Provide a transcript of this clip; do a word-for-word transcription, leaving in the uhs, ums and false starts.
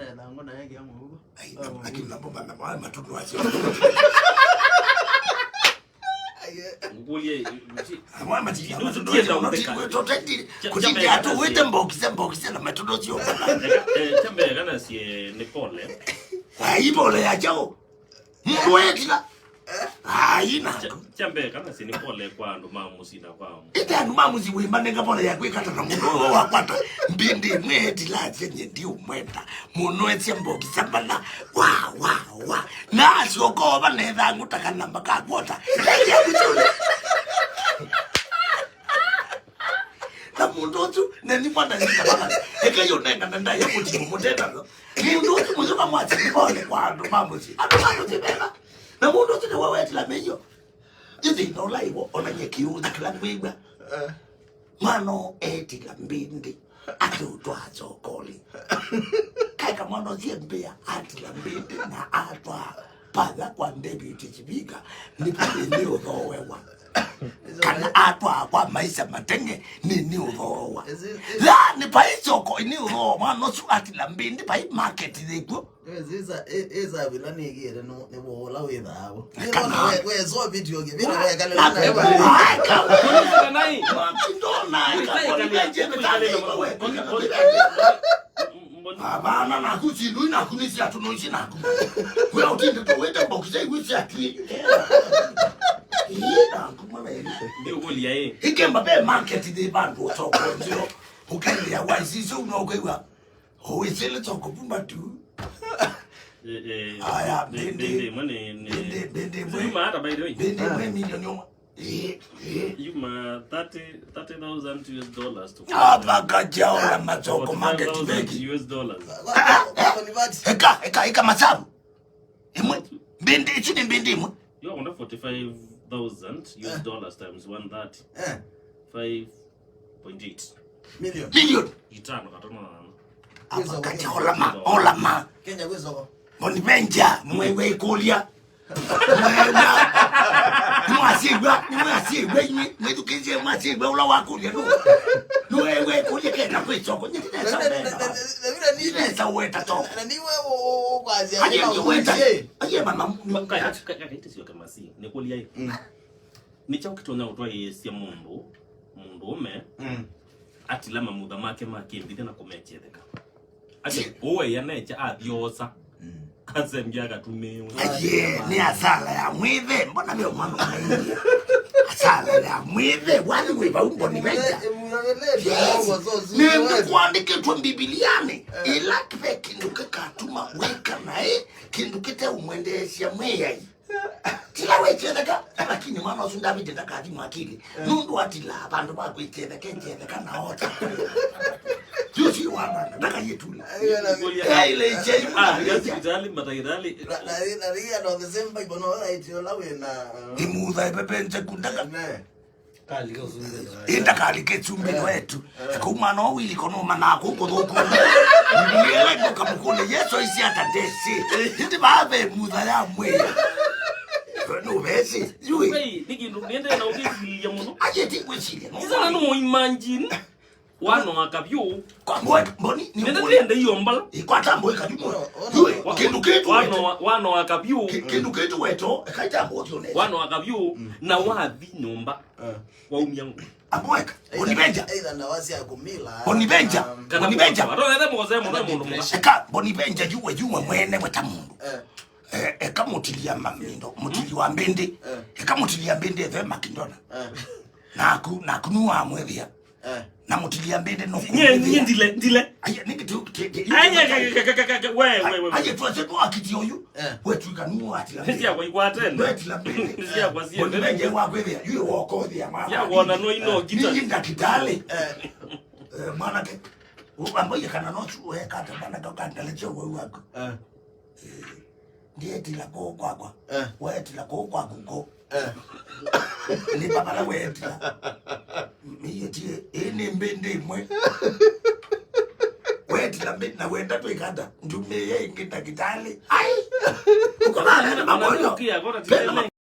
Ndango na yake ya mũhuko. Ai, na- lakini namo mama mama matoto acio. Ngũkũlye, Mama matiya matoto acio no ti kwetoteti. Kutinda atu wete mbokise mbokise na matoto acio. Eh, chambere kana sie ni pole. Ai, pole ya chao. Mũndũ wetila. Ai, naku. Chambere kana sie ni pole kwa andũ ma mũsyĩ na kwa ĩte andũ ma mũsyĩ wĩmanenga pole ya kwĩkata na mũndũ ũyũ wakwata mbindi ĩmwe etila asye nye ndiũmwenda. Mũno esya mbokisa mbana. Wa, wa, wa. Na asyoka ova netha ngũtaka namba ka kwota. Na mũndũ ũsu neni mwana nĩkabana. Eke yo nenga na ndaya mũtimo mũtenda. Mũndũ ũsu mũsuka mwatĩ nĩ pole kwa andũ ma mũsyĩ. Andũ ma mũsyĩ mema. Na mũndũ ũsu nĩwe wetila mĩio. Yu thĩna ũla ĩwo ona nyie kĩũnza kĩla ngwĩw'a. Mwana ũũ etila mbindi akĩũtwaa sokoni. Kaeka mwana ũsu embĩa atila mbindi na atwaa pala kwa deputy speaker nĩ nĩ ũthooewa. Kana atwaa kwa maisa mateng'e nĩ nĩ ũthoowa. Yaani vai soko nĩ ũthooa mwana ũsu atila mbindi vai market yĩkw'o. Ĩsa ĩsa vila nĩkĩte nĩ nĩ wola wĩthaa vo. Kana wezo video kĩ vile wekale. Nai. Abana naku sindu naku nĩ cia tuno ici naku. Wĩa ũtinde tũwĩte mbokisa igu cia twi. Ii naku mwana ĩĩ. Ndĩũkũlya ĩ. Ikemba ve market thĩ vandũ ũtoko nzio. Ũkendea wa ici icio no kwĩwa. Ũwĩsĩle toko pumba tu. Aya, mbindi. Mbindi mwe ni ni. Mbindi mbindi mwe. Sijuma hata by the way. Mbindi mwe milioni ũmwe. Eh, eh. Yuma thirty thirty thousand U S dollars to. Apa kajaola masoko market beki. U S dollars. Eka eka eka masabu. Imwe mbindi ichi ni mbindi imwe. Yo kwenda forty-five thousand U S dollars times one thirty. Eh. five point eight. Million. Million. Itano katono na nano. Apa kacha olama olama. Kenya kwĩ soko. Moni menja mwewe ikulia. Mwasiwa mwasiwa ni mwithukizie mwasiwa ula wakulia no. Nwewe kulia kenda kwĩ soko nyitine soko. Nesa weta to. Na niwe ukwazia. Aje ni weta. Aje mama. Kaya kaya kaya tisi yoke masi. Nikulia. Nĩ kyaũ kĩtonya ũtwaĩĩsya mũndũ mũndũũme atila mamutha make ma kĩmbithya na kũmekyetheka? Ati ũũ eĩa nekya athi oosa asembya akatumĩĩwe. Aye, nĩ asala ya mwĩthe. Mbona ve mwana ũmainie? Asala ya mwĩthe. Wani wĩ vau mboni venja. Nĩndũ kwandĩkĩtwe Mbibilianĩ, ĩla ve kĩndũ kĩkatuma wĩka naĩ kĩndũ kĩteũmwendeesya Mwĩai. Tila wechetheka, lakini mwana ũsu Davidi ndakathi mwakili. Nũndũ atila vandũ va kwĩchetheka, echetheka na ota. Yusi wana ndakayetula. Ile iche ah, hospitali matagitali. Na na na on the same Bible no right yola wena. Imutha ipepenze kundaka. Inda kali kĩsumbĩ wetu. Kau mwana ũũ iliko nũmanaa kũu kũthũku. Mbilia ĩla ĩkamũkũlya Yesũ aisye ata ndesĩ. Ĩndĩ vaa ve mutha ya mwĩĩ. Nũvesĩ. Yui. Wei, nĩ kĩndũ nĩendee na ũkĩsilya mũno. Aje ti kwĩsilya. Isana no imagine. Wanoa kavyũ. Kwa mboe mboni ni nende mboni. Nende iyo mbala. Ikwata mboe kavyũ mwe. Yue kindu kitu weto. Wanoa wanoa kavyũ. Kindu kitu weto. Kaita mboe tione. Wanoa kavyũ na wathi nyumba. Waumia ngo. Amweka. Bonivenja. Either na wasi ya kumila. Bonivenja. Bonivenja. Ato nende mose muno mundu muka. Eka Bonivenja yuwe yuwe mwene weta mundu. Eh. Eka mutilia mamindo, mutili wa mbindi. Eka mutilia mbindi ethe makindona. Naku naku nuwamwethia. Na mutilia mbindi no. Nye nye ndile ndile. Aya niki tu. Aya kakakaka we we we. Aya tu ase kwa kiti oyu. We tu kanu atila. Sisi ya kwa ikwatene. We tila mbindi. Sisi ya kwa sie. Mbindi wa kwethia yu wo ko thia mama. Ya wona no ino gita. Ni ndakitali. Eh mwana ke. Uamba ye kana no chu we kata bana ka kandale cho we wako. Eh. Ndietila kũũ kwakwa. Eh. Weetila kũũ kwaku kũ. Eh. Nĩ vavara weetila. Mĩĩtie ĩĩ nĩ mbĩndĩ ĩmwe. Weetila mbĩndĩ na wenda twĩkata. Ndumĩĩe ĩngĩ ndakĩtalĩ. Ai. Ũkonaanene makono.